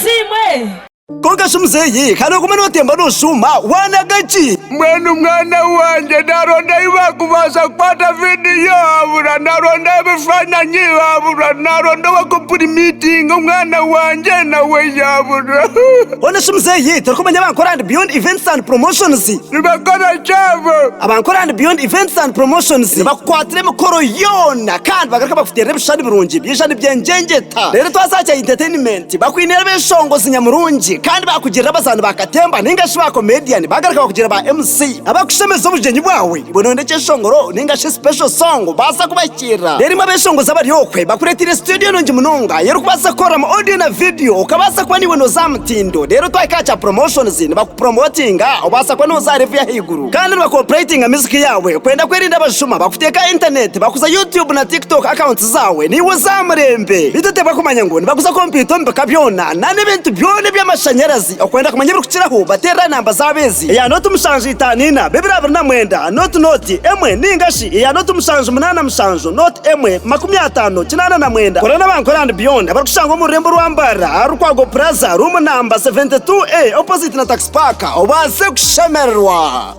Asiimwe! Kwonka shi muzeeyi, ka nooguma nootemba nooshuuma, waanaga ki? Mbwenu mwana wangye, naaronda ahu baakubaasa kukwata vidiyo habura, naaronda ebifaananyi habura, naaronda ow'okupurimitinga omwana wangye nawe yaabura. Hoona shi muzeeyi, torikumanya aba Nkora and Beyond Events and Promotions? Nibakora ki abo? Aba Nkora and Beyond Events and Promotions nibakukwatira emikoro yoona kandi bagaruka bakuteerera ebishushani birungi byaija nibyengyengyeta. Reero twaza aha kya entertainment. Tibakwine beshongozi nyamurungi kandi bakugirira abazaani ba katemba ninga shi ba comedian bagaruka bakugira ba MC abakushemeza obugyenyi bwawe iwe noyenda ekyeshongoro ninga shi special song baasa kubahikirira. Reero imwe abeshongozi abari okwe bakureteire studio nungi munonga ey'orikubaasa kukoreramu audio na video okabaasa kuba naiwe noza aha mutindo reero twahika aha kya promotions nibakupromotinga obaasa kuba noza aha level y'ahaiguru kandi nibaku operatinga music yaawe kwenda kwerinda abajuma bakuteeka aha internet bakuza YouTube na TikTok accounts zaawe naiwe oza aha murembe. Beitu oteebwa kumanya ngu nibaguza kompyuta omu bika byona na n'ebintu byona eby'amashanyarazi. Okwenda kumanya ebirikukiraho bateerere aha namba zaabo ezi, eya nooti 754 229 nooti nooti emwe nainga shi eya nooti 787 nooti emwe 50 89. Kora n'aba Nkora and Beyond abarikushangwa omu rurembo rwa Mbarara aha Rukwago Plaza, room namba 72A opposite na Taxi Park obaase kushemererwa.